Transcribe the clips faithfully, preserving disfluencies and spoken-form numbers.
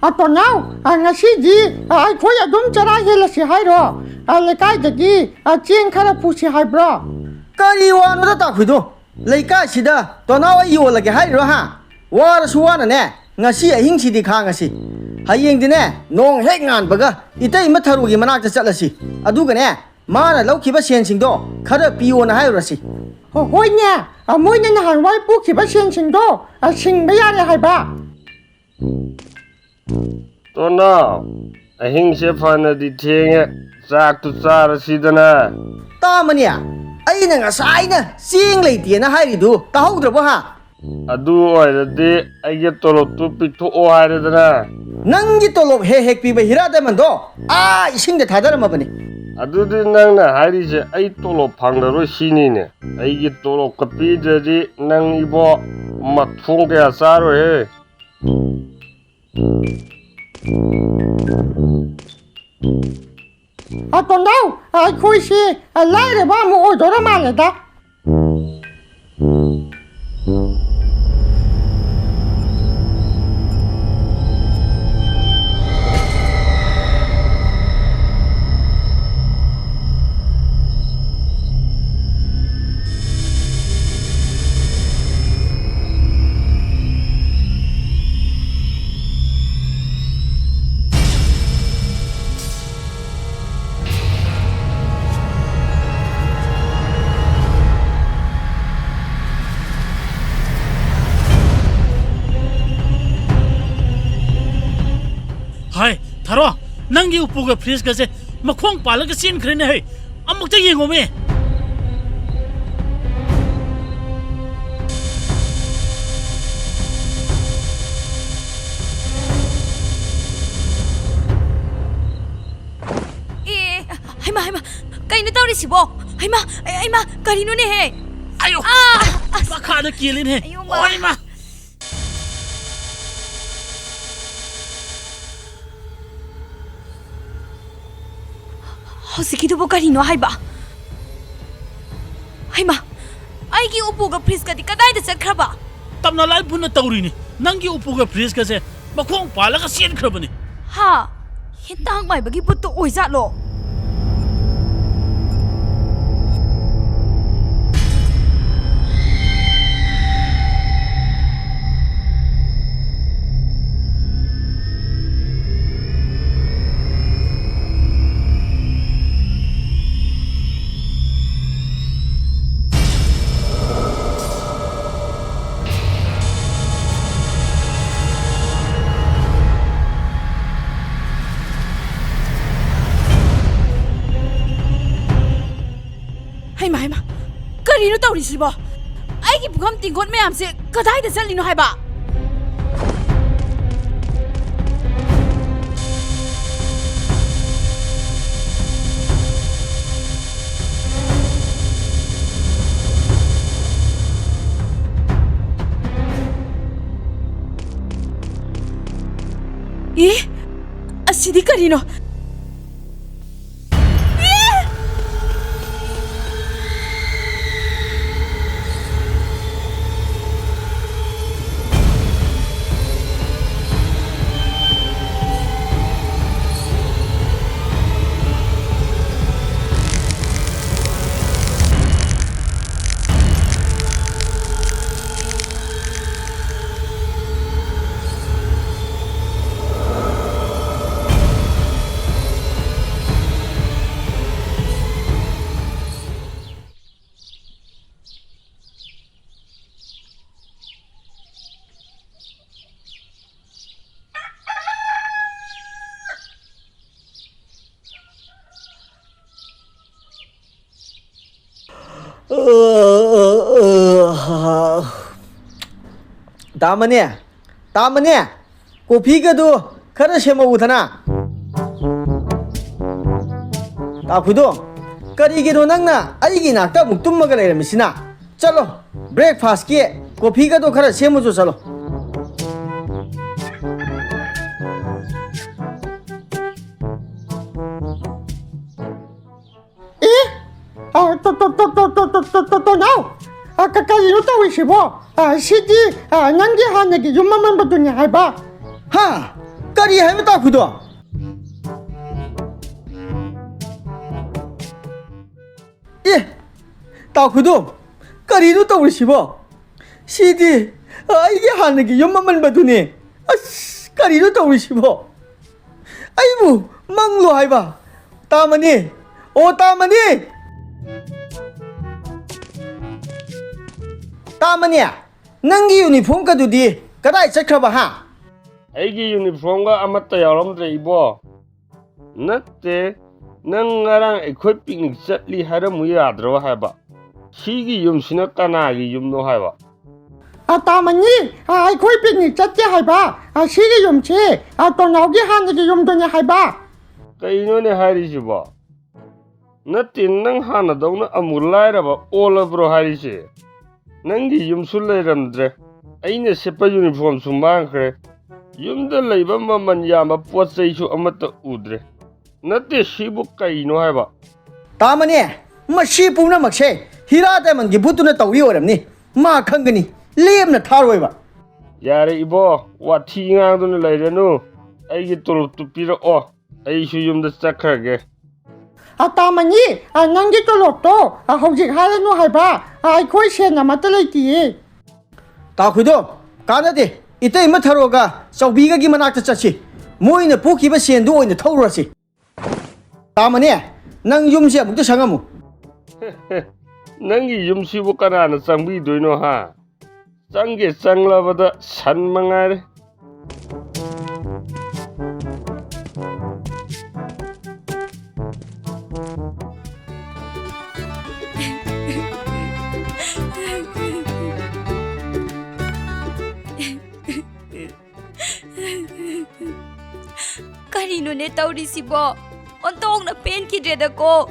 ꯑ, ꯇꯣꯅꯥꯎ, ꯑ, ꯉꯁꯤꯗꯤ, ꯑ, ꯑꯩꯈꯣꯏ ꯑꯗꯨꯝ ꯆꯔꯥ ꯍꯦꯜꯂꯁꯤ ꯍꯥꯏꯔꯣ? ꯑ, ꯂꯩꯀꯥꯏꯗꯒꯤ, ꯑ, ꯆꯦꯡ ꯈꯔ ꯄꯨꯁꯤ ꯍꯥꯏꯕ꯭ꯔꯣ? ꯀꯔꯤ ꯋꯥꯅꯣꯗ ꯇꯥꯈꯨꯏꯗꯣ? ꯂꯩꯀꯥꯏꯁꯤꯗ ꯇꯣꯅꯥꯎ ꯑꯩ ꯌꯣꯜꯂꯒꯦ ꯍꯥꯏꯔꯤꯔꯣ ꯍꯥ? ꯋꯥꯔꯁꯨ ꯋꯥꯅꯅꯦ, ꯉꯁꯤ ꯑꯍꯤꯡꯁꯤꯗꯤ ꯈꯥꯡꯉꯁꯤ꯫ ꯍꯌꯦꯡꯗꯤꯅꯦ, ꯅꯣꯡ ꯍꯦꯛ ꯉꯥꯟꯕꯒ ꯏꯇꯩꯃ ꯊꯔꯨꯒꯤ ꯃꯅꯥꯛꯇ ꯆꯠꯂꯁꯤ꯫ ꯑꯗꯨꯒꯅꯦ, ꯃꯥꯅ ꯂꯧꯈꯤꯕ ꯁꯦꯟꯁꯤꯡꯗꯣ ꯈꯔ ꯄꯤꯌꯣꯅ ꯍꯥꯏꯔꯨꯔꯁꯤ꯫ ꯍꯣ-, ꯍꯣꯏꯅꯦ, ꯑ, ꯃꯣꯏꯅ ꯅꯍꯥꯟꯋꯥꯏ ꯄꯨꯈꯤꯕ ꯁꯦꯟꯁꯤꯡꯗꯣ, ꯑ, ꯁꯤꯡꯕ ꯌꯥꯔꯦ ꯍꯥꯏꯕ꯫ ꯇꯣꯅꯥꯎ, ꯑꯍꯤꯡꯁꯦ ꯐꯅꯗꯤ ꯊꯦꯡꯉꯦ, ꯆꯥꯛꯇꯨ ꯆꯥꯔꯁꯤꯗꯅ꯫ ꯇꯥꯃꯅꯤ, ꯑꯩꯅ ꯉꯁꯥꯏꯅ ꯆꯦꯡ ꯂꯩꯇꯦꯅ ꯍꯥꯏꯔꯤꯗꯨ ꯇꯥꯍꯧꯗ꯭ꯔꯕꯣ ꯍꯥ? ꯑꯗꯨ ꯑꯣꯏꯔꯗꯤ ꯑꯩꯒꯤ ꯇꯣꯂꯣꯞꯇꯨ ꯄꯤꯊꯣꯛꯑꯣ ꯍꯥꯏꯔꯦꯗꯅ꯫ ꯅꯪꯒꯤ ꯇꯣꯂꯣꯞ ꯍꯦꯛ ꯍꯦꯛ ꯄꯤꯕ ꯍꯤꯔꯥ ꯗꯥꯏꯃꯟꯗꯣ ꯑꯥ ꯏꯁꯤꯡꯗ ꯊꯥꯗꯔꯝꯃꯕꯅꯤ꯫ ꯑꯗꯨꯗꯤ ꯅꯪꯅ ꯍꯥꯏꯔꯤꯁꯦ ꯑꯩ ꯇꯣꯂꯣꯞ ꯐꯪꯂꯔꯣꯏ ꯁꯤꯅꯤꯅꯦ? ꯑꯩꯒꯤ ꯇꯣꯂꯣꯞꯀ ꯄꯤꯗ꯭ꯔꯗꯤ ꯅꯪ ꯏꯕꯣ ꯃꯊꯣꯡ ꯀꯌꯥ ꯆꯥꯔꯣꯏꯍꯦ꯫ ꯑ, ꯇꯣꯟꯗꯥꯎ, ꯑꯩꯈꯣꯏꯁꯤ, ꯑ, ꯂꯥꯏꯔꯕ ꯑꯃ ꯑꯣꯏꯗꯣꯔ ꯃꯥꯜꯂꯦꯗ꯫ ꯍꯥꯏ, ꯊꯥꯔꯣ, ꯅꯪꯒꯤ ꯎꯄꯨꯒ ꯐ꯭ꯔꯤꯖꯀꯁꯦ ꯃꯈꯣꯡ ꯄꯥꯜꯂꯒ ꯆꯦꯟꯈ꯭ꯔꯦꯅꯦ ꯍꯩ꯫ ꯑꯃꯨꯛꯇ ꯌꯦꯡꯉꯣꯃꯤ꯫ ꯑꯦ, ꯍꯩꯃꯥ, ꯍꯩꯃꯥ, ꯀꯩꯅꯣ ꯇꯧꯔꯤꯁꯤꯕꯣ? ꯍꯩꯃꯥ, ꯑꯩ-, ꯍꯩꯃꯥ, ꯀꯔꯤꯅꯣꯅꯦꯍꯦ? ꯑꯌꯣ! ꯑꯥ! ꯑꯁ! ꯃꯈꯥꯗ ꯀꯦꯜꯂꯤꯅꯦꯍꯦ꯫ ꯑꯌꯣ, ꯃꯥ! ꯑꯣ, ꯏꯃꯥ! ꯍꯧꯖꯤꯛꯀꯤꯗꯨꯕꯨ ꯀꯔꯤꯅꯣ ꯍꯥꯏꯕ? ꯍꯩꯃꯥ! ꯑꯩꯒꯤ ꯎꯄꯨꯒ ꯐ꯭ꯔꯤꯖꯀꯗꯤ ꯀꯗꯥꯏꯗ ꯆꯠꯈ꯭ꯔꯕ? ꯇꯞꯅ ꯂꯥꯏ ꯄꯨꯟꯅ ꯇꯧꯔꯤꯅꯤ꯫ ꯅꯪꯒꯤ ꯎꯄꯨꯒ ꯐ꯭ꯔꯤꯖꯀꯁꯦ ꯃꯈꯣꯡ ꯄꯥꯜꯂꯒ ꯆꯦꯟꯈ꯭ꯔꯕꯅꯤ꯫ ꯍꯥ? ꯍꯤꯗꯥꯛ ꯃꯥꯏꯕꯒꯤ ꯚꯨꯠꯇꯣ ꯑꯣꯏꯖꯥꯠꯂꯣ? ꯍꯩꯃꯥ, ꯍꯩꯃꯥ, ꯀꯔꯤꯅꯣ ꯇꯧꯔꯤꯁꯤꯕꯣ? ꯑꯩꯒꯤ ꯄꯨꯈꯝ ꯇꯦꯡꯀꯣꯠ ꯃꯌꯥꯝꯁꯦ ꯀꯗꯥꯏꯗ ꯆꯠꯂꯤꯅꯣ ꯍꯥꯏꯕ? ꯑꯦ, ꯑꯁꯤꯗꯤ ꯀꯔꯤꯅꯣ? ꯑꯦ! ꯇꯥꯃꯅꯦ, ꯇꯥꯃꯅꯦ, ꯀꯣꯐꯤꯒꯗꯨ ꯈꯔ ꯁꯦꯝꯃꯛꯎꯗꯅ꯫ ꯇꯥꯈꯨꯏꯗꯣ, ꯀꯔꯤꯒꯤꯅꯣ ꯅꯪꯅ ꯑꯩꯒꯤ ꯏꯅꯥꯛꯇ ꯑꯃꯨꯛ ꯇꯨꯝꯃꯒ ꯂꯩꯔꯝꯃꯤꯁꯤꯅ? ꯆꯠꯂꯣ, ꯕ꯭ꯔꯦꯛꯐꯥꯁꯀꯤ ꯀꯣꯐꯤꯒꯗꯣ ꯈꯔ ꯁꯦꯝꯃꯨꯆꯣ, ꯆꯠꯂꯣ꯫ ꯑꯦ? ꯑ, ꯇꯣ-, ꯇꯣ-, ꯇꯣ-, ꯇꯣ-, ꯇꯣ-, ꯇꯣ-, ꯇꯣ-, ꯇꯣ-, ꯇꯣꯅꯥꯎ? ꯑ, ꯀ-, ꯀꯔꯤꯅꯣ ꯇꯧꯔꯤꯁꯤꯕꯣ? ꯑ, ꯁꯤꯗꯤ, ꯑ, ꯅꯪꯒꯤ ꯍꯥꯟꯅꯒꯤ ꯌꯨꯝ ꯑꯃꯟꯕꯗꯨꯅꯤ ꯍꯥꯏꯕ꯫ ꯍꯥ? ꯀꯔꯤ ꯍꯥꯏꯕ, ꯇꯥꯈꯨꯗꯣ? ꯑꯦ, ꯇꯥꯈꯨꯗꯣ, ꯀꯔꯤꯅꯣ ꯇꯧꯔꯤꯁꯤꯕꯣ? ꯁꯤꯗꯤ ꯑꯩꯒꯤ ꯍꯥꯟꯅꯒꯤ ꯌꯨꯝ ꯑꯃꯟꯕꯗꯨꯅꯦ꯫ ꯑꯁ, ꯀꯔꯤꯅꯣ ꯇꯧꯔꯤꯁꯤꯕꯣ? ꯑꯩꯕꯨ ꯃꯪꯂꯣ ꯍꯥꯏꯕ? ꯇꯥꯃꯅꯤ! ꯑꯣ, ꯇꯥꯃꯅꯤ! ꯇꯥꯃꯅꯤ! ꯅꯪꯒꯤ ꯌꯨꯅꯤꯐꯣꯔꯝꯒꯗꯨꯗꯤ ꯀꯗꯥꯏ ꯆꯠꯈ꯭ꯔꯕ, ꯍꯥ? ꯑꯩꯒꯤ ꯌꯨꯅꯤꯐꯣꯔꯝꯒ ꯑꯃꯠꯇ ꯌꯥꯎꯔꯝꯗ꯭ꯔꯦ, ꯏꯕꯣ꯫ ꯅꯠꯇꯦ, ꯅꯪ ꯉꯔꯥꯡ ꯑꯩꯈꯣꯏ ꯄꯤꯛꯅꯤꯛ ꯆꯠꯂꯤ ꯍꯥꯏꯔꯝꯃꯨ ꯌꯥꯗ꯭ꯔꯣ ꯍꯥꯏꯕ? ꯁꯤꯒꯤ ꯌꯨꯝꯁꯤꯅ ꯀꯅꯥꯒꯤ ꯌꯨꯝꯅꯣ ꯍꯥꯏꯕ? ꯑ, ꯇꯥꯃꯅꯤ, ꯑ, ꯑꯩꯈꯣꯏ ꯄꯤꯛꯅꯤꯛ ꯆꯠꯇꯦ ꯍꯥꯏꯕ꯫ ꯑ, ꯁꯤꯒꯤ ꯌꯨꯝꯁꯤ, ꯑ, ꯇꯣꯅꯥꯎꯒꯤ ꯍꯥꯟꯅꯒꯤ ꯌꯨꯝꯗꯨꯅꯦ ꯍꯥꯏꯕ꯫ ꯀꯩꯅꯣꯅꯦ ꯍꯥꯏꯔꯤꯁꯤꯕꯣ? ꯅꯠꯇꯦ, ꯅꯪ ꯍꯥꯟꯅꯗꯧꯅ ꯑꯃꯨꯛ ꯂꯥꯏꯔꯕ ꯑꯣꯜꯂꯕ꯭ꯔꯣ ꯍꯥꯏꯔꯤꯁꯦ? ꯅꯪꯒꯤ ꯌꯨꯝꯁꯨ ꯂꯩꯔꯝꯗ꯭ꯔꯦ, ꯑꯩꯅ ꯁꯦꯠꯄ ꯌꯨꯅꯤꯐꯣꯔꯝꯁꯨ ꯃꯥꯡꯈ꯭ꯔꯦ, ꯌꯨꯝꯗ ꯂꯩꯕ ꯃꯃꯜ ꯌꯥꯝꯕ ꯄꯣꯠ ꯆꯩꯁꯨ ꯑꯃꯠꯇ ꯎꯗ꯭ꯔꯦ꯫ ꯅꯠꯇꯦ, ꯁꯤꯕꯨ ꯀꯩꯅꯣ ꯍꯥꯏꯕ? ꯇꯥꯃꯅꯦ, ꯃꯁꯤ ꯄꯨꯝꯅꯃꯛꯁꯦ ꯍꯤꯔꯥ ꯗꯥꯏꯃꯟꯒꯤ ꯚꯨꯠꯇꯨꯅ ꯇꯧꯔꯤ ꯑꯣꯏꯔꯝꯅꯤ꯫ ꯃꯥ ꯈꯪꯒꯅꯤ, ꯂꯦꯝꯅ ꯊꯥꯔꯣꯏꯕ꯫ ꯌꯥꯔꯦ ꯏꯕꯣ, ꯋꯥꯊꯤ ꯉꯥꯡꯗꯨꯅ ꯂꯩꯔꯅꯨ꯫ ꯑꯩꯒꯤ ꯇꯣꯂꯣꯞꯇꯨ ꯄꯤꯔꯛꯑꯣ, ꯑꯩꯁꯨ ꯌꯨꯝꯗ ꯆꯠꯈ꯭ꯔꯒꯦ꯫ ꯑ, ꯇꯥꯃꯅꯤ, ꯑ, ꯅꯪꯒꯤ ꯇꯣꯂꯣꯞꯇꯣ, ꯑ, ꯍꯧꯖꯤꯛ ꯍꯥꯏꯔꯅꯨ ꯍꯥꯏꯕ꯫ ꯑ, ꯑꯩꯈꯣꯏ ꯁꯦꯟ ꯑꯃꯠꯇ ꯂꯩꯇꯤꯌꯦ꯫ ꯇꯥꯈꯨꯏꯗꯣ, ꯀꯥꯟꯅꯗꯦ꯫ ꯏꯇꯩꯃ ꯊꯔꯣꯒ ꯆꯧꯕꯤꯒꯒꯤ ꯃꯅꯥꯛꯇ ꯆꯠꯁꯤ꯫ ꯃꯣꯏꯅ ꯄꯨꯈꯤꯕ ꯁꯦꯟꯗꯨ ꯑꯣꯏꯅ ꯊꯧꯔꯨꯔꯁꯤ꯫ ꯇꯥꯃꯅꯦ, ꯅꯪ ꯌꯨꯝꯁꯦ ꯑꯃꯨꯛꯇ ꯁꯪꯉꯝꯃꯨ꯫ ꯅꯪꯒꯤ ꯌꯨꯝꯁꯤꯕꯨ ꯀꯅꯥꯅ ꯆꯪꯕꯤꯗꯣꯏꯅꯣ, ꯍꯥ? ꯆꯪꯒꯦ ꯆꯪꯂꯕꯗ ꯁꯟ ꯃꯉꯥꯏꯔꯦ꯫ ꯀꯔꯤꯅꯣꯅꯦ ꯇꯧꯔꯤꯁꯤꯕꯣ? ꯑꯣꯟꯊꯣꯛꯅ ꯄꯦꯟꯈꯤꯗ꯭ꯔꯦꯗꯀꯣ꯫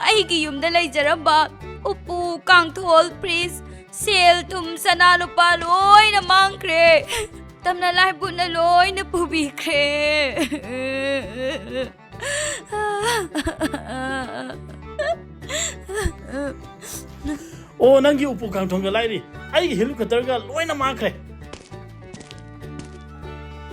ꯑꯩꯒꯤ ꯌꯨꯝꯗ ꯂꯩꯖꯔꯝꯕ ꯎꯄꯨ, ꯀꯥꯡꯊꯣꯜ, ꯐ꯭ꯔꯤꯖ, ꯁꯦꯜ ꯊꯨꯝ, ꯁꯅꯥ ꯂꯨꯄꯥ ꯂꯣꯏꯅ ꯃꯥꯡꯈ꯭ꯔꯦ꯫ ꯇꯝꯅ ꯂꯥꯏꯕꯨꯠꯅ ꯂꯣꯏꯅ ꯄꯨꯕꯤꯈ꯭ꯔꯦ꯫ ꯑꯣ, ꯅꯪꯒꯤ ꯎꯄꯨ ꯀꯥꯡꯊꯣꯟꯒ ꯂꯥꯏꯔꯤ, ꯑꯩꯒꯤ ꯍꯦꯂꯤꯀꯣꯞꯇꯔꯒ ꯂꯣꯏꯅ ꯃꯥꯡꯈ꯭ꯔꯦ꯫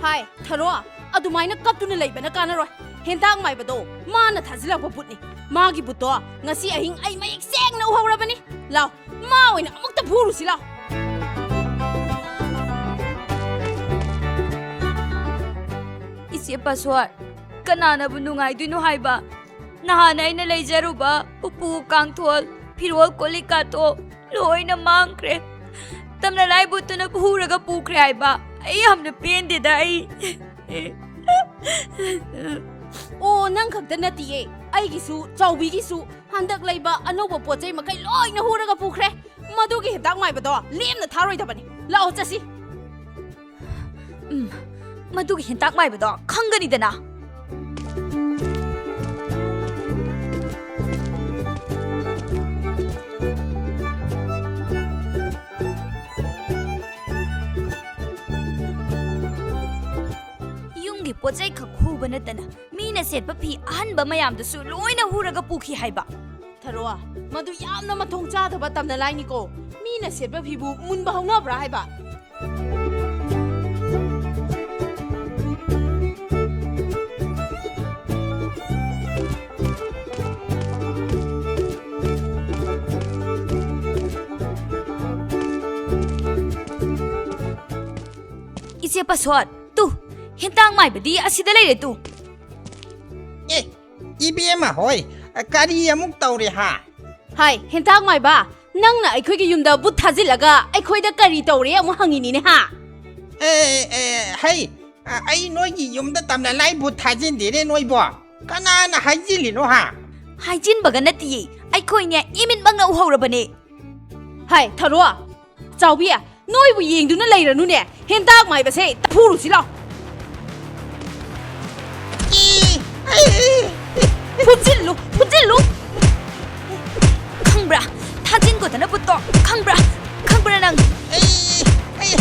ꯍꯥꯏ, ꯊꯔꯣ, ꯑꯗꯨꯃꯥꯏꯅ ꯀꯞꯇꯨꯅ ꯂꯩꯕꯅ ꯀꯥꯟꯅꯔꯣꯏ꯫ ꯍꯦꯟꯇꯥꯛ ꯃꯥꯏꯕꯗꯣ ꯃꯥꯅ ꯊꯥꯖꯤꯜꯂꯛꯄ ꯕꯨꯠꯅꯤ꯫ ꯃꯥꯒꯤ ꯕꯨꯠꯇꯣ ꯉꯁꯤ ꯑꯍꯤꯡ ꯑꯩ ꯃꯌꯦꯛ ꯁꯦꯡꯅ ꯎꯍꯧꯔꯕꯅꯤ꯫ ꯂꯥꯎ, ꯃꯥ ꯑꯣꯏꯅ ꯑꯃꯨꯛꯇ ꯐꯨꯔꯨꯁꯤ ꯂꯥꯎ꯫ ꯏꯆꯦ ꯄꯥꯁꯣꯔ, ꯀꯅꯥꯅꯕꯨ ꯅꯨꯡꯉꯥꯏꯗꯣꯏꯅꯣ ꯍꯥꯏꯕ? ꯅꯍꯥꯟ ꯑꯩꯅ ꯂꯩꯖꯔꯨꯕ ꯎꯄꯨ ꯀꯥꯡꯊꯣꯜ, ꯐꯤꯔꯣꯜ ꯀꯣꯜꯂꯤꯛꯀꯥꯗꯣ ꯂꯣꯏꯅ ꯃꯥꯡꯈ꯭ꯔꯦ꯫ ꯇꯝꯅ ꯂꯥꯏꯕꯨꯠꯇꯨꯅ ꯍꯨꯔꯒ ꯄꯨꯈ꯭ꯔꯦ ꯍꯥꯏꯕ꯫ ꯑꯩ ꯌꯥꯝꯅ ꯄꯦꯟꯗꯦꯗ ꯑꯩ꯫ ꯑꯣ, ꯅꯪ ꯈꯛꯇ ꯅꯠꯇꯤꯌꯦ, ꯑꯩꯒꯤꯁꯨ, ꯆꯥꯎꯕꯤꯒꯤꯁꯨ ꯍꯟꯗꯛ ꯂꯩꯕ ꯑꯅꯧꯕ ꯄꯣꯠ ꯆꯩ ꯃꯈꯩ ꯂꯣꯏꯅ ꯍꯨꯔꯒ ꯄꯨꯈ꯭ꯔꯦ꯫ ꯃꯗꯨꯒꯤ ꯍꯦꯟꯇꯥꯛ ꯃꯥꯏꯕꯗꯣ ꯂꯦꯝꯅ ꯊꯥꯔꯣꯏꯗꯕꯅꯤ꯫ ꯂꯥꯛꯑꯣ ꯆꯠꯁꯤ꯫ ꯎꯝ, ꯃꯗꯨꯒꯤ ꯍꯦꯟꯇꯥꯛ ꯃꯥꯏꯕꯗꯣ ꯈꯪꯒꯅꯤꯗꯅ꯫ ꯌꯨꯝꯒꯤ ꯄꯣꯠ ꯆꯩ ꯈꯛ ꯍꯨꯕ ꯅꯠꯇꯅ ꯃꯤꯅ ꯁꯦꯠꯄ ꯐꯤ ꯑꯍꯟꯕ ꯃꯌꯥꯝꯗꯨꯁꯨ ꯂꯣꯏꯅ ꯍꯨꯔꯒ ꯄꯨꯈꯤ ꯍꯥꯏꯕ꯫ ꯊꯔꯣ, ꯃꯗꯨ ꯌꯥꯝꯅ ꯃꯊꯣꯡ ꯆꯥꯗꯕ ꯇꯝꯅ ꯂꯥꯏꯅꯤꯀꯣ꯫ ꯃꯤꯅ ꯁꯦꯠꯄ ꯐꯤꯕꯨ ꯃꯨꯟꯕ ꯍꯧꯅꯕ꯭ꯔꯥ ꯍꯥꯏꯕ? ꯏꯆꯦ ꯄꯥꯁꯣꯠ, ꯇꯨ, ꯍꯦꯟꯇꯥꯛ ꯃꯥꯏꯕꯗꯤ ꯑꯁꯤꯗ ꯂꯩꯔꯦ ꯇꯨ꯫ ꯑꯦ, ꯏꯕꯦꯝꯃ ꯍꯣꯏ, ꯀꯔꯤ ꯑꯃꯨꯛ ꯇꯧꯔꯦ ꯍꯥ? ꯍꯥꯏ, ꯍꯦꯟꯇꯥꯛ ꯃꯥꯏꯕ, ꯅꯪꯅ ꯑꯩꯈꯣꯏꯒꯤ ꯌꯨꯝꯗ ꯕꯨꯠ ꯊꯥꯖꯤꯜꯂꯒ ꯑꯩꯈꯣꯏꯗ ꯀꯔꯤ ꯇꯧꯔꯦ ꯑꯃꯨꯛ ꯍꯪꯉꯤꯅꯤꯅꯦ ꯍꯥ? ꯑꯦ, ꯑꯦ, ꯍꯩ, ꯑ, ꯑꯩ ꯅꯣꯏꯒꯤ ꯌꯨꯝꯗ ꯇꯝꯅ ꯂꯥꯏ ꯕꯨꯠ ꯊꯥꯖꯤꯟꯗꯦꯅꯦ ꯅꯣꯏꯕꯣ꯫ ꯀꯅꯥꯅ ꯍꯥꯏꯖꯤꯜꯂꯤꯅꯣ ꯍꯥ? ꯍꯥꯏꯖꯤꯟꯕꯒ ꯅꯠꯇꯤꯌꯦ, ꯑꯩꯈꯣꯏꯅꯦ ꯏꯃꯤꯠꯃꯛꯅ ꯎꯍꯧꯔꯕꯅꯦ꯫ ꯍꯥꯏ, ꯊꯔꯣ, ꯆꯥꯎꯕꯤ, ꯅꯣꯏꯕꯨ ꯌꯦꯡꯗꯨꯅ ꯂꯩꯔꯅꯨꯅꯦ, ꯍꯦꯟꯇꯥꯛ ꯃꯥꯏꯕꯁꯦ ꯐꯨꯔꯨꯁꯤ ꯂꯥꯎ꯫ ꯏ, ꯑꯩ, ꯐꯨꯠꯆꯤꯜꯂꯨ, ꯐꯨꯠꯆꯤꯜꯂꯨ꯫ ꯈꯪꯕ꯭ꯔꯥ? ꯊꯥꯖꯤꯟꯒꯣꯗꯅ ꯕꯨꯠꯇꯣ, ꯈꯪꯕ꯭ꯔꯥ? ꯈꯪꯕ꯭ꯔꯥ ꯅꯪ? ꯑꯩ, ꯑꯩ,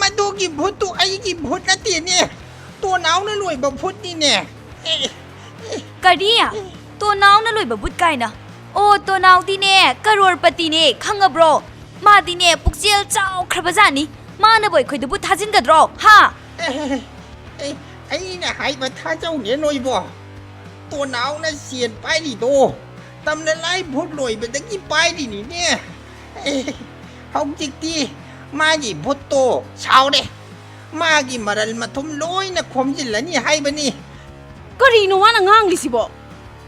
ꯃꯗꯨꯒꯤ ꯚꯨꯠꯇꯨ ꯑꯩꯒꯤ ꯚꯨꯠ ꯅꯠꯇꯦꯅꯦ, ꯇꯣꯅꯥꯎꯅ ꯂꯣꯏꯕ ꯚꯨꯠꯅꯤꯅꯦ꯫ ꯑꯦ, ꯑꯦ꯫ ꯀꯔꯤ? ꯇꯣꯅꯥꯎꯅ ꯂꯣꯏꯕ ꯕꯨꯠ ꯀꯥꯏꯅ? ꯑꯣ, ꯇꯣꯅꯥꯎꯗꯤꯅꯦ ꯀꯔꯣꯔꯄꯇꯤꯅꯦ, ꯈꯪꯉꯕ꯭ꯔꯣ? ꯃꯥꯗꯤꯅꯦ ꯄꯨꯛꯆꯦꯜ ꯆꯥꯎꯈ꯭ꯔꯕꯖꯥꯠꯅꯤ꯫ ꯃꯥꯅꯕꯨ ꯑꯩꯈꯣꯏꯗ ꯕꯨꯠ ꯊꯥꯖꯤꯟꯒꯗ꯭ꯔꯣ? ꯍꯥ? ꯑꯦ, ꯑꯩꯅ ꯍꯥꯏꯕ ꯊꯥꯖꯧꯅꯦ ꯅꯣꯏꯕꯣ꯫ ꯇꯣꯅꯥꯎꯅ ꯁꯦꯟ ꯄꯥꯏꯔꯤꯗꯣ ꯇꯝꯅ ꯂꯥꯏ ꯚꯨꯠ ꯂꯣꯏꯕꯗꯒꯤ ꯄꯥꯏꯔꯤꯅꯤꯅꯦ꯫ ꯑꯦ, ꯍꯧꯖꯤꯛꯇꯤ ꯃꯥꯒꯤ ꯚꯨꯠꯇꯣ ꯁꯥꯎꯔꯦ꯫ ꯃꯥꯒꯤ ꯃꯔꯜ ꯃꯊꯨꯝ ꯂꯣꯏꯅ ꯈꯣꯝꯖꯤꯜꯂꯅꯤ ꯍꯥꯏꯕꯅꯤ꯫ ꯀꯔꯤꯅꯣ ꯃꯥꯅ ꯉꯥꯡꯂꯤꯁꯤꯕꯣ?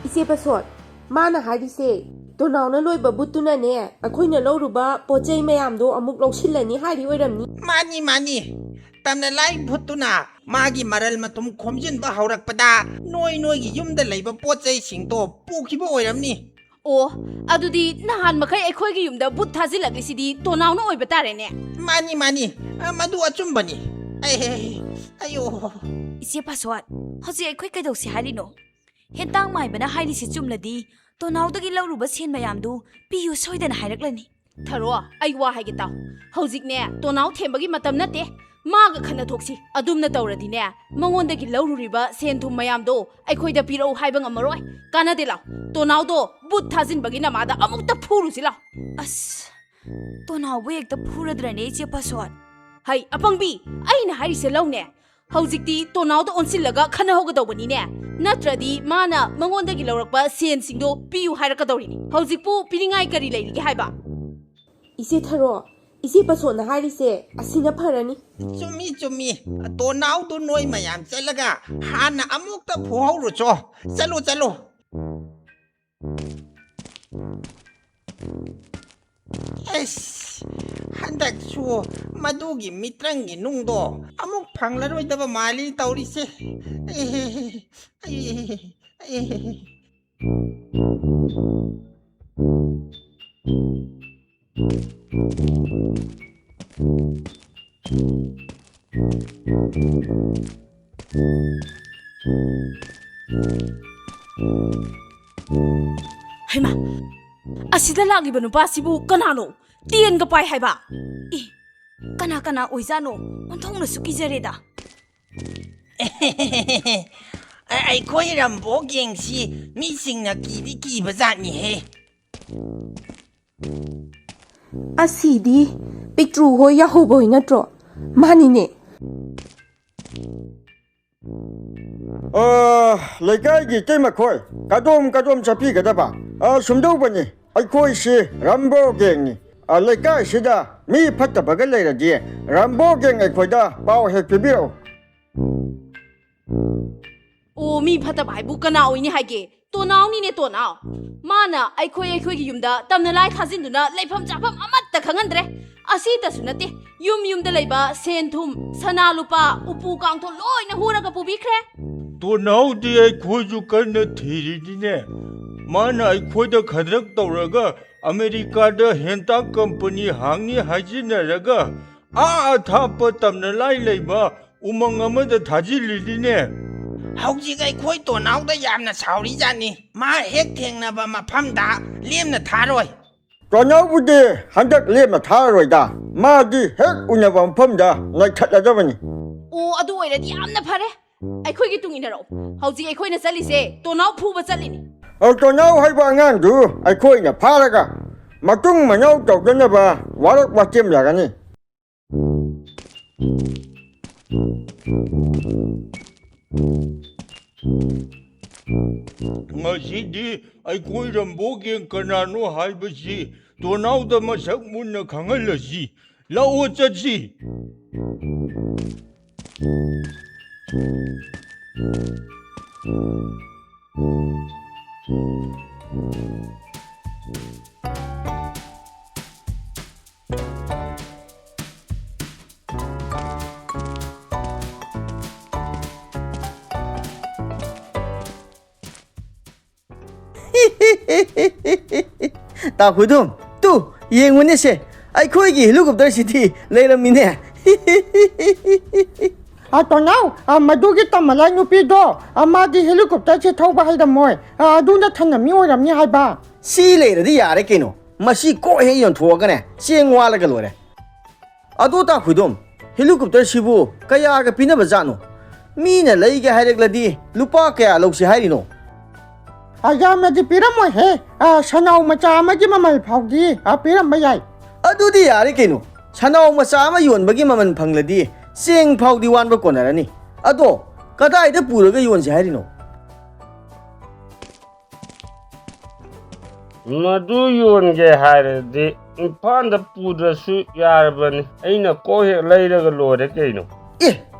ꯏꯆꯦ ꯄꯁꯣꯠ, ꯃꯥꯅ ꯍꯥꯏꯔꯤꯁꯦ, ꯇꯣꯅꯥꯎꯅ ꯂꯣꯏꯕ ꯚꯨꯠꯇꯨꯅꯅꯦ, ꯑꯩꯈꯣꯏꯅ ꯂꯧꯔꯨꯕ ꯄꯣꯠ ꯆꯩ ꯃꯌꯥꯝꯗꯣ ꯑꯃꯨꯛ ꯂꯧꯁꯤꯜꯂꯅꯤ ꯍꯥꯏꯔꯤ ꯑꯣꯏꯔꯝꯅꯤ꯫ ꯃꯥꯅꯤ, ꯃꯥꯅꯤ꯫ ꯇꯝꯅ ꯂꯥꯏ ꯚꯨꯠꯇꯨꯅ ꯃꯥꯒꯤ ꯃꯔꯜ ꯃꯊꯨꯝ ꯈꯣꯝꯖꯤꯟꯕ ꯍꯧꯔꯛꯄꯗ ꯅꯣꯏ ꯅꯣꯏꯒꯤ ꯌꯨꯝꯗ ꯂꯩꯕ ꯄꯣꯠ ꯆꯩꯁꯤꯡꯗꯣ ꯄꯨꯈꯤꯕ ꯑꯣꯏꯔꯝꯅꯤ꯫ ꯑꯣ, ꯑꯗꯨꯗꯤ ꯅꯍꯥꯟ ꯃꯈꯩ ꯑꯩꯈꯣꯏꯒꯤ ꯌꯨꯝꯗ ꯚꯨꯠ ꯊꯥꯖꯤꯜꯂꯛꯂꯤꯁꯤꯗꯤ ꯇꯣꯅꯥꯎꯅ ꯑꯣꯏꯕ ꯇꯥꯔꯦꯅꯦ꯫ ꯃꯥꯅꯤ, ꯃꯥꯅꯤ꯫ ꯑ, ꯃꯗꯨ ꯑꯆꯨꯝꯕꯅꯤ꯫ ꯑꯩ, ꯑꯩ, ꯑꯩ, ꯑꯌꯣ꯫ ꯏꯆꯦ ꯄꯥꯁꯋꯥꯟ, ꯍꯧꯖꯤꯛ ꯑꯩꯈꯣꯏ ꯀꯩꯗꯧꯁꯤ ꯍꯥꯏꯔꯤꯅꯣ? ꯍꯦꯟꯇꯥꯡ ꯃꯥꯏꯕꯅ ꯍꯥꯏꯔꯤꯁꯤ ꯆꯨꯝꯂꯗꯤ, ꯇꯣꯅꯥꯎꯗꯒꯤ ꯂꯧꯔꯨꯕ ꯁꯦꯟ ꯃꯌꯥꯝꯗꯨ ꯄꯤꯌꯨ ꯁꯣꯏꯗꯅ ꯍꯥꯏꯔꯛꯂꯅꯤ꯫ ꯊꯔꯣ, ꯑꯩ ꯋꯥ ꯍꯥꯏꯒꯦ ꯇꯥꯎ꯫ ꯍꯧꯖꯤꯛꯅꯦ, ꯇꯣꯅꯥꯎ ꯊꯦꯝꯕꯒꯤ ꯃꯇꯝ ꯅꯠꯇꯦ꯫ ꯃꯥꯒ ꯈꯟꯅ ꯊꯣꯛꯁꯤ꯫ ꯑꯗꯨꯝꯅ ꯇꯧꯔꯗꯤꯅꯦ, ꯃꯉꯣꯟꯗꯒꯤ ꯂꯧꯔꯨꯔꯤꯕ ꯁꯦꯟ ꯊꯨꯝ ꯃꯌꯥꯝꯗꯣ ꯑꯩꯈꯣꯏꯗ ꯄꯤꯔꯛꯎ ꯍꯥꯏꯕ ꯉꯝꯃꯔꯣꯏ꯫ ꯀꯥꯟꯅꯗꯦ, ꯂꯥꯎ꯫ ꯇꯣꯅꯥꯎꯗꯣ ꯕꯨꯠ ꯊꯥꯖꯤꯟꯕꯒꯤ ꯅꯃꯥꯗ ꯑꯃꯨꯛꯇ ꯐꯨꯔꯨꯁꯤ, ꯂꯥꯎ꯫ ꯑꯁ, ꯇꯣꯅꯥꯎꯕꯨ ꯍꯦꯛꯇ ꯐꯨꯔꯗ꯭ꯔꯅꯦ, ꯏꯆꯦ ꯄꯥꯁꯋꯥꯟ? ꯍꯩ, ꯑꯄꯪꯕꯤ, ꯑꯩꯅ ꯍꯥꯏꯔꯤꯁꯦ ꯂꯧꯅꯦ꯫ ꯍꯧꯖꯤꯛꯇꯤ ꯇꯣꯅꯥꯎꯗ ꯑꯣꯟꯁꯤꯜꯂꯒ ꯈꯟꯅꯍꯧꯒꯗꯧꯕꯅꯤꯅꯦ꯫ ꯅꯠꯇ꯭ꯔꯗꯤ ꯃꯥꯅ ꯃꯉꯣꯟꯗꯒꯤ ꯂꯧꯔꯛꯄ ꯁꯦꯟꯁꯤꯡꯗꯣ ꯄꯤꯌꯨ ꯍꯥꯏꯔꯛꯀꯗꯧꯔꯤꯅꯤ꯫ ꯍꯧꯖꯤꯛꯄꯨ ꯄꯤꯅꯤꯡꯉꯥꯏ ꯀꯔꯤ ꯂꯩꯔꯤꯒꯦ ꯍꯥꯏꯕ? ꯏꯆꯦ ꯊꯔꯣ, ꯏꯆꯦ ꯄꯁꯣꯠꯅ ꯍꯥꯏꯔꯤꯁꯦ ꯑꯁꯤꯅ ꯐꯔꯅꯤ꯫ ꯆꯨꯝꯃꯤ, ꯆꯨꯝꯃꯤ꯫ ꯇꯣꯅꯥꯎꯗꯨ ꯅꯣꯏ ꯃꯌꯥꯝ ꯆꯠꯂꯒ ꯍꯥꯟꯅ ꯑꯃꯨꯛꯇ ꯐꯨꯍꯧꯔꯨꯆꯣ꯫ ꯆꯠꯂꯣ, ꯆꯠꯂꯣ꯫ ꯑꯩꯁ, ꯍꯟꯗꯛꯁꯨ ꯃꯗꯨꯒꯤ ꯃꯤꯇ꯭ꯔꯪꯒꯤ ꯅꯨꯡꯗꯣ ꯑꯃꯨꯛ ꯐꯪꯂꯔꯣꯏꯗꯕ ꯃꯥꯜꯂꯤ ꯇꯧꯔꯤꯁꯦ꯫ ꯑꯦ, ꯑꯦ, ꯑꯦ꯫ ꯍꯩꯃꯥ, ꯑꯁꯤꯗ ꯂꯥꯛꯂꯤꯕ ꯅꯨꯄꯥꯁꯤꯕꯨ ꯀꯅꯥꯅꯣ? ꯇꯦꯟꯒ ꯄꯥꯏ ꯍꯥꯏꯕ? ꯏ, ꯀꯅꯥ ꯀꯅꯥ ꯑꯣꯏꯖꯥꯠꯅꯣ? ꯑꯣꯟꯊꯣꯛꯅꯁꯨ ꯀꯤꯖꯔꯦꯗ꯫ ꯑꯩꯈꯣꯏ ꯔꯝꯕꯣ ꯒꯦꯡꯁꯤ ꯃꯤꯁꯤꯡꯅ ꯀꯤꯗꯤ ꯀꯤꯕ ꯖꯥꯠꯅꯤꯍꯦ꯫ ꯑꯁꯤꯗꯤ ꯄꯤꯛꯇ꯭ꯔꯨ ꯍꯣꯏ ꯌꯥꯍꯧꯕ ꯍꯣꯏ ꯅꯠꯇ꯭ꯔꯣ? ꯃꯥꯅꯤꯅꯦ꯫ ꯑ, ꯂꯩꯀꯥꯏꯒꯤ ꯏꯇꯩ ꯃꯈꯣꯏ ꯀꯗꯣꯝ ꯀꯗꯣꯝ ꯆꯠꯄꯤꯒꯗꯕ? ꯑ, ꯁꯨꯝꯗꯧꯕꯅꯤ, ꯑꯩꯈꯣꯏꯁꯤ ꯔꯝꯕꯣ ꯒꯦꯡꯅꯤ꯫ ꯑ, ꯂꯩꯀꯥꯏꯁꯤꯗ ꯃꯤ ꯐꯠꯇꯕꯒ ꯂꯩꯔꯗꯤ ꯔꯝꯕꯣ ꯒꯦꯡ ꯑꯩꯈꯣꯏꯗ ꯄꯥꯎ ꯍꯦꯛ ꯄꯤꯕꯤꯔꯛꯎ꯫ ꯑꯣ, ꯃꯤ ꯐꯠꯇꯕ ꯍꯥꯏꯕꯨ ꯀꯅꯥ ꯑꯣꯏꯅꯤ ꯍꯥꯏꯒꯦ? ꯇꯣꯅꯥꯎꯅꯤꯅꯦ, ꯇꯣꯅꯥꯎ꯫ ꯃꯥꯅ ꯑꯩꯈꯣꯏ, ꯑꯩꯈꯣꯏꯒꯤ ꯌꯨꯝꯗ ꯇꯝꯅ ꯂꯥꯏ ꯊꯥꯖꯤꯟꯗꯨꯅ ꯂꯩꯐꯝ ꯆꯥꯐꯝ ꯑꯃꯠꯇ ꯈꯪꯍꯟꯗ꯭ꯔꯦ꯫ ꯑꯁꯤꯇꯁꯨ ꯅꯠꯇꯦ, ꯌꯨꯝ ꯌꯨꯝꯗ ꯂꯩꯕ ꯁꯦꯟ ꯊꯨꯝ, ꯁꯅꯥ ꯂꯨꯄꯥ, ꯎꯄꯨ ꯀꯥꯡꯊꯣꯜ ꯂꯣꯏꯅ ꯍꯨꯔꯒ ꯄꯨꯕꯤꯈ꯭ꯔꯦ꯫ ꯇꯣꯅꯥꯎꯗꯤ ꯑꯩꯈꯣꯏꯁꯨ ꯀꯟꯅ ꯊꯤꯔꯤꯅꯤꯅꯦ꯫ ꯃꯥꯅ ꯑꯩꯈꯣꯏꯗ ꯈꯗ꯭ꯔꯛ ꯇꯧꯔꯒ ꯑꯃꯦꯔꯤꯀꯥꯗ ꯍꯦꯟꯇꯥꯛ ꯀꯝꯄꯅꯤ ꯍꯥꯡꯅꯤ ꯍꯥꯏꯖꯤꯟꯅꯔꯒ ꯑꯥ ꯑꯊꯥꯞꯄ ꯇꯝꯅ ꯂꯥꯏ ꯂꯩꯕ ꯎꯃꯪ ꯑꯃꯗ ꯊꯥꯖꯤꯜꯂꯤꯅꯤꯅꯦ꯫ ꯍꯧꯖꯤꯛ ꯑꯩꯈꯣꯏ ꯇꯣꯅꯥꯎꯗ ꯌꯥꯝꯅ ꯁꯥꯎꯔꯤꯖꯥꯠꯅꯤ꯫ ꯃꯥ ꯍꯦꯛ ꯊꯦꯡꯅꯕ ꯃꯐꯝꯗ ꯂꯦꯝꯅ ꯊꯥꯔꯣꯏ꯫ ꯇꯣꯅꯥꯎꯕꯨꯗꯤ ꯍꯟꯗꯛ ꯂꯦꯝꯅ ꯊꯥꯔꯔꯣꯏꯗ꯫ ꯃꯥꯗꯤ ꯍꯦꯛ ꯎꯅꯕ ꯃꯐꯝꯗ ꯅꯩꯊꯠꯂꯗꯕꯅꯤ꯫ ꯑꯣ, ꯑꯗꯨ ꯑꯣꯏꯔꯗꯤ ꯌꯥꯝꯅ ꯐꯔꯦ꯫ ꯑꯩꯈꯣꯏꯒꯤ ꯇꯨꯡ ꯏꯟꯅꯔꯛꯎ꯫ ꯍꯧꯖꯤꯛ ꯑꯩꯈꯣꯏꯅ ꯆꯠꯂꯤꯁꯦ ꯇꯣꯅꯥꯎ ꯐꯨꯕ ꯆꯠꯂꯤꯅꯤ꯫ ꯑꯣ, ꯇꯣꯅꯥꯎ ꯍꯥꯏꯕ ꯑꯉꯥꯡꯗꯨ ꯑꯩꯈꯣꯏꯅ ꯐꯥꯔꯒ ꯃꯇꯨꯡ ꯃꯅꯥꯎ ꯇꯧꯗꯅꯕ ꯋꯥꯔꯛ ꯋꯥꯇꯦꯝ ꯌꯥꯒꯅꯤ꯫ ꯉꯁꯤꯗꯤ ꯑꯩꯈꯣꯏ ꯔꯝꯕꯣꯒꯦꯡ ꯀꯅꯥꯅꯣ ꯍꯥꯏꯕꯁꯤ ꯇꯣꯅꯥꯎꯗ ꯃꯁꯛ ꯃꯨꯟꯅ ꯈꯪꯍꯜꯂꯁꯤ꯫ ꯂꯥꯛꯑꯣ, ꯆꯠꯁꯤ꯫ ꯇꯥ ꯈꯨꯗꯨꯝ, ꯇꯨ, ꯌꯦꯡꯉꯨꯅꯦꯁꯦ, ꯑꯩꯈꯣꯏꯒꯤ ꯍꯦꯂꯤꯀꯣꯞꯇꯔꯁꯤꯗꯤ ꯂꯩꯔꯝꯃꯤꯅꯦ꯫ ꯑ, ꯇꯣꯅꯥꯎ, ꯑ, ꯃꯗꯨꯒꯤ ꯇꯝꯃꯂꯥꯏ ꯅꯨꯄꯤꯗꯣ, ꯑ, ꯃꯥꯗꯤ ꯍꯦꯂꯤꯀꯣꯞꯇꯔꯁꯦ ꯊꯧꯕ ꯍꯩꯔꯝꯃꯣꯏ꯫ ꯑ, ꯑꯗꯨꯅ ꯊꯟꯅ ꯃꯤ ꯑꯣꯏꯔꯝꯅꯤ ꯍꯥꯏꯕ꯫ ꯁꯤ ꯂꯩꯔꯗꯤ ꯌꯥꯔꯦ ꯀꯩꯅꯣ, ꯃꯁꯤ ꯀꯣꯛ ꯍꯦꯛ ꯌꯣꯟꯊꯣꯛꯑꯒꯅꯦ ꯆꯦꯡ ꯋꯥꯜꯂꯒ ꯂꯣꯏꯔꯦ꯫ ꯑꯗꯣ ꯇꯥ ꯈꯨꯗꯨꯝ, ꯍꯦꯂꯤꯀꯣꯞꯇꯔꯁꯤꯕꯨ ꯀꯌꯥꯒ ꯄꯤꯅꯕ ꯖꯥꯠꯅꯣ? ꯃꯤꯅ ꯂꯩꯒꯦ ꯍꯥꯏꯔꯛꯂꯗꯤ ꯂꯨꯄꯥ ꯀꯌꯥ ꯂꯧꯁꯤ ꯍꯥꯏꯔꯤꯅꯣ? ꯑ, ꯌꯥꯝꯅꯗꯤ ꯄꯤꯔꯝꯃꯣꯏꯍꯦ꯫ ꯑ, ꯁꯅꯥꯎ ꯃꯆꯥ ꯑꯃꯒꯤ ꯃꯃꯜ ꯐꯥꯎꯗꯤ, ꯑ, ꯄꯤꯔꯝꯕ ꯌꯥꯏ꯫ ꯑꯗꯨꯗꯤ ꯌꯥꯔꯦ ꯀꯩꯅꯣ, ꯁꯅꯥꯎ ꯃꯆꯥ ꯑꯃ ꯌꯣꯟꯕꯒꯤ ꯃꯃꯜ ꯐꯪꯂꯗꯤ ꯆꯦꯡ ꯐꯥꯎꯗꯤ ꯋꯥꯟꯕ ꯀꯣꯟꯅꯔꯅꯤ꯫ ꯑꯗꯣ ꯀꯗꯥꯏꯗ ꯄꯨꯔꯒ ꯌꯣꯟꯁꯦ ꯍꯥꯏꯔꯤꯅꯣ? ꯃꯗꯨ ꯌꯣꯟꯒꯦ ꯍꯥꯏꯔꯗꯤ ꯏꯝꯐꯥꯜꯗ ꯄꯨꯗ꯭ꯔꯁꯨ ꯌꯥꯔꯕꯅꯤ, ꯑꯩꯅ ꯀꯣꯛ ꯍꯦꯛ ꯂꯩꯔꯒ ꯂꯣꯏꯔꯦ ꯀꯩꯅꯣ꯫ ꯑꯦ,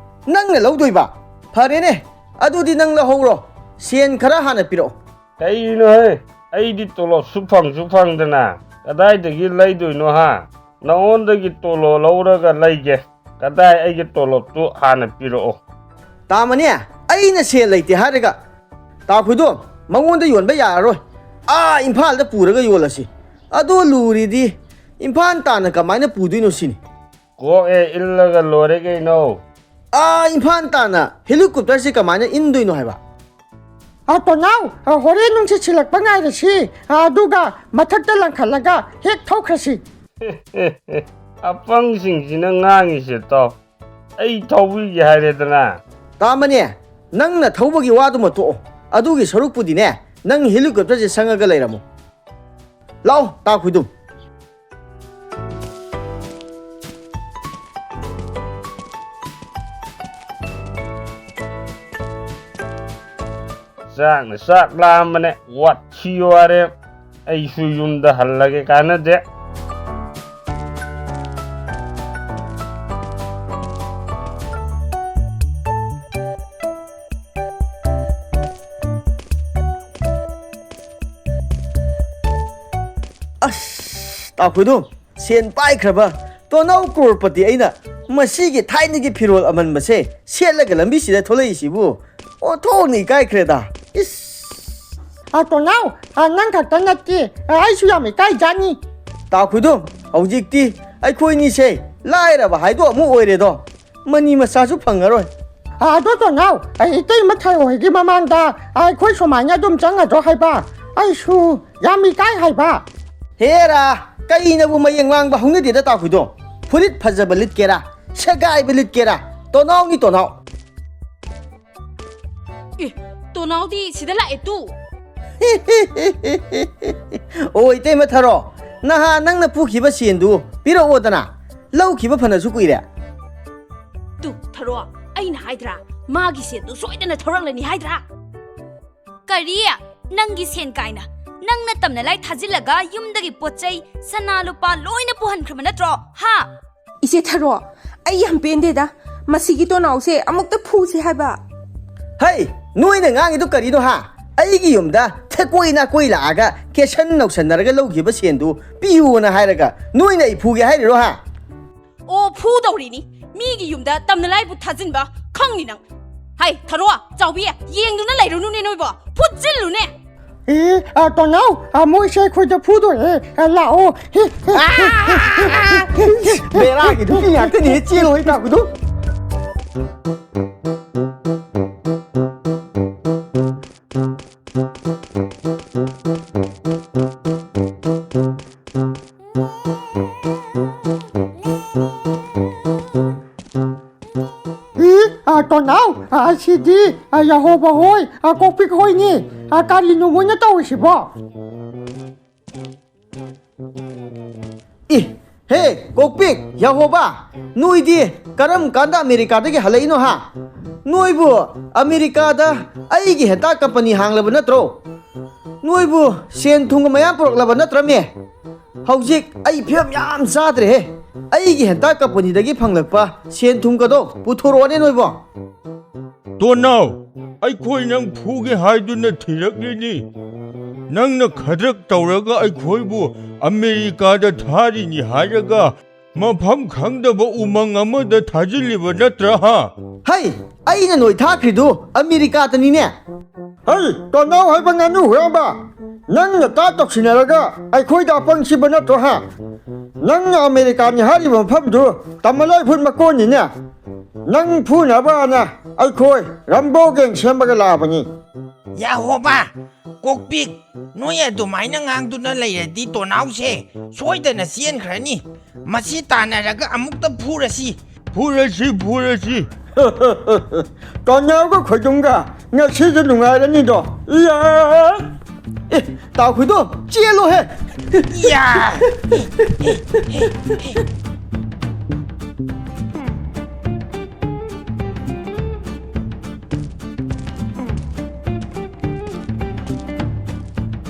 ꯅꯪꯅ ꯂꯧꯗꯣꯏꯕ? ꯐꯔꯦꯅꯦ, ꯑꯗꯨꯗꯤ ꯅꯪ ꯂꯧꯍꯧꯔꯣ, ꯁꯦꯟ ꯈꯔ ꯍꯥꯟꯅ ꯄꯤꯔꯛꯑꯣ꯫ ꯀꯩꯅꯣꯍꯦ, ꯑꯩꯗꯤ ꯇꯣꯂꯣꯞꯁꯨ ꯐꯪꯁꯨ ꯐꯪꯗꯅ ꯀꯗꯥꯏꯗꯒꯤ ꯂꯩꯗꯣꯏꯅꯣ ꯍꯥ? ꯅꯉꯣꯟꯗꯒꯤ ꯇꯣꯂꯣꯞ ꯂꯧꯔꯒ ꯂꯩꯒꯦ꯫ ꯀꯗꯥꯏ, ꯑꯩꯒꯤ ꯇꯣꯂꯣꯞꯇꯨ ꯍꯥꯟꯅ ꯄꯤꯔꯛꯑꯣ꯫ ꯇꯥꯃꯅꯦ, ꯑꯩꯅ ꯁꯦꯜ ꯂꯩꯇꯦ ꯍꯥꯏꯔꯒ, ꯇꯥꯈꯣꯏꯗꯣ, ꯃꯉꯣꯟꯗ ꯌꯣꯟꯕ ꯌꯥꯔꯔꯣꯏ, ꯑꯥ ꯏꯝꯐꯥꯜꯗ ꯄꯨꯔꯒ ꯌꯣꯜꯂꯁꯤ꯫ ꯑꯗꯣ ꯂꯨꯔꯤꯗꯤ ꯏꯝꯐꯥꯜ ꯇꯥꯟꯅ ꯀꯃꯥꯏꯅ ꯄꯨꯗꯣꯏꯅꯣ ꯁꯤꯅꯤ꯫ ꯀꯣꯛ ꯑꯦ ꯏꯜꯂꯒ ꯂꯣꯏꯔꯦ ꯀꯩꯅꯣ꯫ ꯑꯥ ꯏꯝꯐꯥꯜ ꯇꯥꯟꯅ ꯍꯦꯂꯤꯀꯣꯞꯇꯔꯁꯤ ꯀꯃꯥꯏꯅ ꯏꯟꯗꯣꯏꯅꯣ ꯍꯥꯏꯕ? ꯑ, ꯇꯣꯅꯥꯎ, ꯑ, ꯍꯣꯔꯦꯟ ꯅꯨꯡꯁꯤꯠ ꯁꯤꯜꯂꯛꯄ ꯉꯥꯏꯔꯁꯤ, ꯑ, ꯑꯗꯨꯒ ꯃꯊꯛꯇ ꯂꯪꯈꯠꯂꯒ ꯍꯦꯛ ꯊꯧꯈ꯭ꯔꯁꯤ꯫ ꯑꯄꯪꯁꯤꯡꯁꯤꯅ ꯉꯥꯡꯉꯤꯁꯦ ꯇꯥꯎ꯫ ꯑꯩ ꯊꯧꯕꯤꯒꯦ ꯍꯥꯏꯔꯦꯗꯅ꯫ ꯇꯥꯃꯅꯦ, ꯅꯪꯅ ꯊꯧꯕꯒꯤ ꯋꯥꯗꯨꯃ ꯇꯣꯛꯑꯣ꯫ ꯑꯗꯨꯒꯤ ꯁꯔꯨꯛꯄꯨꯗꯤꯅꯦ, ꯅꯪ ꯍꯦꯂꯤꯀꯣꯞꯇꯔꯁꯦ ꯁꯪꯉꯒ ꯂꯩꯔꯝꯃꯣ꯫ ꯂꯥꯛꯑꯣ, ꯇꯥ ꯈꯨꯏꯗꯨꯝ꯫ ꯆꯥꯛꯅ ꯆꯥꯛ ꯂꯥꯝꯕꯅꯦ, ꯋꯥꯊꯤ ꯋꯥꯔꯦꯝ꯫ ꯑꯩꯁꯨ ꯌꯨꯝꯗ ꯍꯜꯂꯒꯦ, ꯀꯥꯟꯅꯗꯦ꯫ ꯑꯁ, ꯇꯥ ꯈꯨꯏꯗꯨꯝ, ꯁꯦꯟ ꯄꯥꯏꯈ꯭ꯔꯕ ꯇꯣꯅꯥꯎ ꯀ꯭ꯔꯣꯔꯄꯇꯤ ꯑꯩꯅ ꯃꯁꯤꯒꯤ ꯊꯥꯏꯅꯒꯤ ꯐꯤꯔꯣꯜ ꯑꯃꯟꯕꯁꯦ ꯁꯦꯠꯂꯒ ꯂꯝꯕꯤꯁꯤꯗ ꯊꯣꯛꯂꯛꯏꯁꯤꯕꯨ ꯑꯣꯟꯊꯣꯛꯅ ꯏꯀꯥꯏꯈ꯭ꯔꯦꯗ꯫ ꯏꯁ! ꯑ, ꯇꯣꯅꯥꯎ, ꯑ, ꯅꯪ ꯈꯛꯇ ꯅꯠꯇꯦ, ꯑ, ꯑꯩꯁꯨ ꯌꯥꯝ ꯏꯀꯥꯏꯖꯥꯅꯤ꯫ ꯇꯥ ꯈꯨꯏꯗꯨꯝ, ꯍꯧꯖꯤꯛꯇꯤ ꯑꯩꯈꯣꯏꯅꯤꯁꯦ ꯂꯥꯏꯔꯕ ꯍꯥꯏꯗꯣ ꯑꯃꯨꯛ ꯑꯣꯏꯔꯦꯗꯣ꯫ ꯃꯅꯤ ꯃꯆꯥꯁꯨ ꯐꯪꯉꯔꯣꯏ꯫ ꯑ, ꯑꯗꯣ ꯇꯣꯅꯥꯎ, ꯑꯩ ꯏꯇꯩꯃ ꯊꯔꯣ ꯍꯣꯏꯒꯤ ꯃꯃꯥꯡꯗ ꯑꯩꯈꯣꯏ ꯁꯨꯃꯥꯏꯅ ꯑꯗꯨꯝ ꯆꯪꯒꯗ꯭ꯔꯣ ꯍꯥꯏꯕ? ꯑꯩꯁꯨ ꯌꯥꯝ ꯏꯀꯥꯏ ꯍꯥꯏꯕ꯫ ꯍꯦꯔꯥ, ꯀꯩꯅꯕꯨ ꯃꯌꯦꯡ ꯂꯥꯡꯕ ꯍꯧꯅꯗꯦꯗ ꯇꯥ ꯈꯨꯏꯗꯨꯝ꯫ ꯐꯨꯔꯤꯠ ꯐꯖꯕ ꯂꯤꯠꯀꯦꯔꯥ, ꯁꯦꯒꯥꯏꯕ ꯂꯤꯠꯀꯦꯔꯥ, ꯇꯣꯅꯥꯎꯅꯤ ꯇꯣꯅꯥꯎ꯫ ꯑꯦ, ꯇꯣꯅꯥꯎꯗꯤ ꯁꯤꯗ ꯂꯥꯛꯑꯦ ꯇꯨ꯫ ꯑꯣ, ꯏꯇꯩꯃ ꯊꯔꯣ, ꯅꯍꯥꯟ ꯅꯪꯅ ꯄꯨꯈꯤꯕ ꯁꯦꯟꯗꯨ ꯄꯤꯔꯛꯑꯣꯗꯅ, ꯂꯧꯈꯤꯕ ꯐꯅꯁꯨ ꯀꯨꯏꯔꯦ꯫ ꯇꯨ, ꯊꯔꯣ, ꯑꯩꯅ ꯍꯥꯏꯗ꯭ꯔꯥ, ꯃꯥꯒꯤ ꯁꯦꯟꯗꯨ ꯁꯣꯏꯗꯅ ꯊꯧꯔꯛꯂꯅꯤ ꯍꯥꯏꯗ꯭ꯔꯥ? ꯀꯔꯤ? ꯅꯪꯒꯤ ꯁꯦꯟ ꯀꯥꯏꯅ? ꯅꯪꯅ ꯇꯝꯅ ꯂꯥꯏ ꯊꯥꯖꯤꯜꯂꯒ ꯌꯨꯝꯗꯒꯤ ꯄꯣꯠ ꯆꯩ, ꯁꯅꯥ ꯂꯨꯄꯥ ꯂꯣꯏꯅ ꯄꯨꯍꯟꯈ꯭ꯔꯕ ꯅꯠꯇ꯭ꯔꯣ? ꯍꯥ? ꯏꯆꯦ ꯊꯔꯣ, ꯑꯩ ꯌꯥꯝ ꯄꯦꯟꯗꯦꯗ꯫ ꯃꯁꯤꯒꯤ ꯇꯣꯅꯥꯎꯁꯦ ꯑꯃꯨꯛꯇ ꯐꯨꯁꯤ ꯍꯥꯏꯕ꯫ ꯍꯩ, ꯅꯣꯏꯅ ꯉꯥꯡꯉꯤꯗꯣ ꯀꯔꯤꯅꯣ ꯍꯥ? ꯑꯩꯒꯤ ꯌꯨꯝꯗ ꯊꯦꯀꯣꯏ ꯅꯥꯀꯣꯏ ꯂꯥꯛꯑꯒ ꯀꯦꯁꯟ ꯅꯧꯁꯟꯅꯔꯒ ꯂꯧꯈꯤꯕ ꯁꯦꯟꯗꯨ ꯄꯤꯌꯨꯅ ꯍꯥꯏꯔꯒ ꯅꯣꯏꯅ ꯑꯩ ꯐꯨꯒꯦ ꯍꯥꯏꯔꯤꯔꯣ ꯍꯥ? ꯑꯣ, ꯐꯨꯗꯧꯔꯤꯅꯤ꯫ ꯃꯤꯒꯤ ꯌꯨꯝꯗ ꯇꯝꯅ ꯂꯥꯏꯕꯨ ꯊꯥꯖꯤꯟꯕ ꯈꯪꯅꯤ ꯅꯪ꯫ ꯍꯩ, ꯊꯔꯣ, ꯆꯥꯎꯕꯤ, ꯌꯦꯡꯗꯨꯅ ꯂꯩꯔꯨꯅꯨꯅꯦ ꯅꯣꯏꯕꯣ꯫ ꯐꯨꯠꯆꯤꯜꯂꯨꯅꯦ꯫ ꯑꯦ, ꯑ, ꯇꯣꯅꯥꯎ, ꯑ, ꯃꯣꯏꯁꯦ ꯑꯩꯈꯣꯏꯗ ꯐꯨꯗꯣꯔꯦ꯫ ꯑ, ꯂꯥꯛꯑꯣ꯫ ꯍꯤ, ꯍꯤ, ꯍꯤ, ꯍꯤ, ꯍꯤ, ꯍꯤ꯫ ꯕꯦꯔꯥꯒꯤ ꯅꯨꯄꯤ ꯉꯥꯛꯇꯅꯤꯍꯦ, ꯆꯦꯜꯂꯣ ꯍꯦ ꯇꯥꯕꯗꯨ꯫ ꯏ, ꯑ, ꯇꯣꯅꯥꯎ, ꯑ, ꯑꯁꯤꯗꯤ, ꯑ, ꯌꯥꯍꯣꯕ ꯍꯣꯏ, ꯑ, ꯀꯣꯛꯄꯤꯛ ꯍꯣꯏꯅꯤ꯫ ꯑ, ꯀꯔꯤꯅꯣ ꯃꯣꯏꯅ ꯇꯧꯔꯤꯁꯤꯕꯣ? ꯏ, ꯍꯦ, ꯀꯣꯛꯄꯤꯛ, ꯌꯥꯍꯣꯕ, ꯅꯣꯏꯗꯤ ꯀꯔꯝ ꯀꯥꯟꯗ ꯑꯃꯦꯔꯤꯀꯥꯗꯒꯤ ꯍꯜꯂꯛꯏꯅꯣ ꯍꯥ? ꯅꯣꯏꯕꯨ ꯑꯃꯦꯔꯤꯀꯥꯗ ꯑꯩꯒꯤ ꯍꯦꯟꯇꯥꯛ ꯀꯝꯄꯅꯤ ꯍꯥꯡꯂꯕ ꯅꯠꯇ꯭ꯔꯣ? ꯅꯣꯏꯕꯨ ꯁꯦꯟ ꯊꯨꯝꯒ ꯃꯌꯥꯝ ꯄꯨꯔꯛꯂꯕ ꯅꯠꯇ꯭ꯔꯃꯦ? ꯍꯧꯖꯤꯛ ꯑꯩ ꯐꯤꯕꯝ ꯌꯥꯝ ꯆꯥꯗ꯭ꯔꯦꯍꯦ꯫ ꯑꯩꯒꯤ ꯍꯦꯟꯇꯥꯛ ꯀꯝꯄꯅꯤꯗꯒꯤ ꯐꯪꯂꯛꯄ ꯁꯦꯟ ꯊꯨꯝꯒꯗꯣ ꯄꯨꯊꯣꯔꯛꯑꯣꯅꯦ ꯅꯣꯏꯕꯣ꯫ ꯇꯣꯅꯥꯎ, ꯑꯩꯈꯣꯏ ꯅꯪ ꯐꯨꯒꯦ ꯍꯥꯏꯗꯨꯅ ꯊꯤꯔꯛꯂꯤꯅꯤ꯫ ꯅꯪꯅ ꯈꯗ꯭ꯔꯛ ꯇꯧꯔꯒ ꯑꯩꯈꯣꯏꯕꯨ ꯑꯃꯦꯔꯤꯀꯥꯗ ꯊꯥꯔꯤꯅꯤ ꯍꯥꯏꯔꯒ ꯃꯐꯝ ꯈꯪꯗꯕ ꯎꯃꯪ ꯑꯃꯗ ꯊꯥꯖꯤꯜꯂꯤꯕ ꯅꯠꯇ꯭ꯔꯥ ꯍꯥ? ꯍꯩ, ꯑꯩꯅ ꯅꯣꯏ ꯊꯥꯈ꯭ꯔꯤꯗꯨ ꯑꯃꯦꯔꯤꯀꯥꯗꯅꯤꯅꯦ꯫ ꯍꯩ, ꯇꯣꯅꯥꯎ ꯍꯥꯏꯕ ꯉꯥꯅꯨ ꯍꯨꯔꯥꯟꯕ! ꯅꯪꯅ ꯇꯥ ꯇꯧꯁꯤꯟꯅꯔꯒ ꯑꯩꯈꯣꯏꯗ ꯑꯄꯪ ꯁꯤꯕ ꯅꯠꯇ꯭ꯔꯣ ꯍꯥ? ꯅꯪꯅ ꯑꯃꯦꯔꯤꯀꯥꯅꯤ ꯍꯥꯏꯔꯤꯕ ꯃꯐꯝꯗꯨ ꯇꯃꯂꯥꯏꯐꯨꯠ ꯃꯀꯣꯟꯅꯤꯅꯦ꯫ ꯅꯪ ꯐꯨꯅꯕꯅ ꯑꯩꯈꯣꯏ ꯔꯝꯕꯣ ꯒꯦꯡ ꯁꯦꯝꯕꯒ ꯂꯥꯛꯑꯕꯅꯤ꯫ ꯌꯥꯍꯣꯕ, ꯀꯣꯛꯄꯤꯛ, ꯅꯣꯏ ꯑꯗꯨꯃꯥꯏꯅ ꯉꯥꯡꯗꯨꯅ ꯂꯩꯔꯗꯤ ꯇꯣꯅꯥꯎꯁꯦ ꯁꯣꯏꯗꯅ ꯆꯦꯟꯈ꯭ꯔꯅꯤ꯫ ꯃꯁꯤ ꯇꯥꯟꯅꯔꯒ ꯑꯃꯨꯛꯇ ꯐꯨꯔꯁꯤ꯫ ꯐꯨꯔꯁꯤ, ꯐꯨꯔꯁꯤ꯫ ꯇꯣꯅꯥꯎꯒ ꯈꯣꯏꯗꯨꯝꯒ ꯉꯁꯤꯁꯨ ꯅꯨꯡꯉꯥꯏꯔꯅꯤꯗꯣ꯫ ꯏꯌꯥ! ꯑꯦ, ꯇꯥꯎꯈꯣꯏꯗꯣ, ꯆꯦꯜꯂꯣꯍꯦ! ꯏꯌꯥ!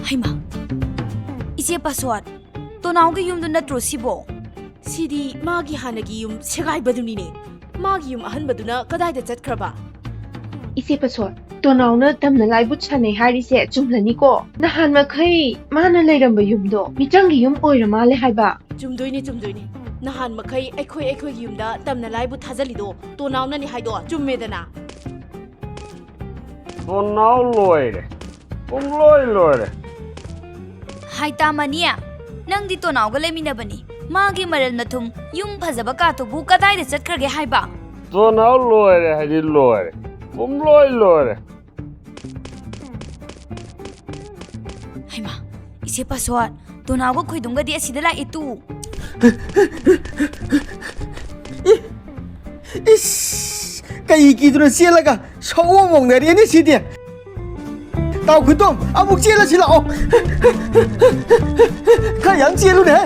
ꯍꯩꯃꯥ, ꯏꯆꯦ ꯄꯥꯁꯣꯠ, ꯇꯣꯅꯥꯎꯒꯤ ꯌꯨꯝꯗꯨ ꯅꯠꯇ꯭ꯔꯣ ꯁꯤꯕꯣ? ꯁꯤꯗꯤ ꯃꯥꯒꯤ ꯍꯥꯟꯅꯒꯤ ꯌꯨꯝ ꯁꯦꯒꯥꯏꯕꯗꯨꯅꯤꯅꯦ꯫ ꯃꯥꯒꯤ ꯌꯨꯝ ꯑꯍꯟꯕꯗꯨꯅ ꯀꯗꯥꯏꯗ ꯆꯠꯈ꯭ꯔꯕ? ꯏꯆꯦ ꯄꯥꯁꯣꯠ, ꯇꯣꯅꯥꯎꯅ ꯇꯝꯅ ꯂꯥꯏꯕꯨ ꯁꯥꯟꯅꯩ ꯍꯥꯏꯔꯤꯁꯦ ꯆꯨꯝꯂꯅꯤꯀꯣ? ꯅꯍꯥꯟ ꯃꯈꯩ ꯃꯥꯅ ꯂꯩꯔꯝꯕ ꯌꯨꯝꯗꯣ ꯃꯤꯇ꯭ꯔꯪꯒꯤ ꯌꯨꯝ ꯑꯣꯏꯔ ꯃꯥꯜꯂꯦ ꯍꯥꯏꯕ꯫ ꯆꯨꯝꯗꯣꯏꯅꯤ, ꯆꯨꯝꯗꯣꯏꯅꯤ꯫ ꯅꯍꯥꯟ ꯃꯈꯩ ꯑꯩꯈꯣꯏ ꯑꯩꯈꯣꯏꯒꯤ ꯌꯨꯝꯗ ꯇꯝꯅ ꯂꯥꯏꯕꯨ ꯊꯥꯖꯜꯂꯤꯗꯣ ꯇꯣꯅꯥꯎꯅꯅꯤ ꯍꯥꯏꯗꯣ ꯆꯨꯝꯃꯦꯗꯅ꯫ ꯇꯣꯅꯥꯎ ꯂꯣꯏꯔꯦ꯫ ꯄꯨꯡꯂꯣꯏ ꯂꯣꯏꯔꯦ꯫ ꯍꯥꯏ ꯇꯥꯃꯅꯤ, ꯅꯪꯗꯤ ꯇꯣꯅꯥꯎꯒ ꯂꯩꯃꯤꯟꯅꯕꯅꯤ꯫ ꯃꯥꯒꯤ ꯃꯔꯜ ꯃꯊꯨꯝ, ꯌꯨꯝ ꯐꯖꯕ ꯀꯥꯇꯨꯕꯨ ꯀꯗꯥꯏꯗ ꯆꯠꯈ꯭ꯔꯒꯦ ꯍꯥꯏꯕ? ꯇꯣꯅꯥꯎ ꯂꯣꯏꯔꯦ ꯍꯥꯏꯗꯤ ꯂꯣꯏꯔꯦ꯫ ꯄꯨꯡꯂꯣꯏ ꯂꯣꯏꯔꯦ꯫ ꯍꯩꯃꯥ, ꯏꯆꯦ ꯄꯥꯁꯣꯠ, ꯇꯣꯅꯥꯎꯒ ꯈꯣꯏꯗꯨꯝꯒꯗꯤ ꯑꯁꯤꯗ ꯂꯥꯛꯑꯦ ꯇꯨ꯫ ꯏꯁ, ꯀꯩ ꯀꯤꯗꯨꯅ ꯆꯦꯜꯂꯒ ꯁꯑꯣꯝ ꯑꯣꯡꯅꯔꯦꯅꯦ ꯁꯤꯗꯤ꯫ ꯇꯥꯎ ꯈꯨꯇꯣꯝ, ꯑꯃꯨꯛ ꯆꯦꯜꯂꯁꯤ ꯂꯥꯛꯑꯣ꯫ ꯈꯔ ꯌꯥꯝ ꯆꯦꯜꯂꯨꯅꯦ꯫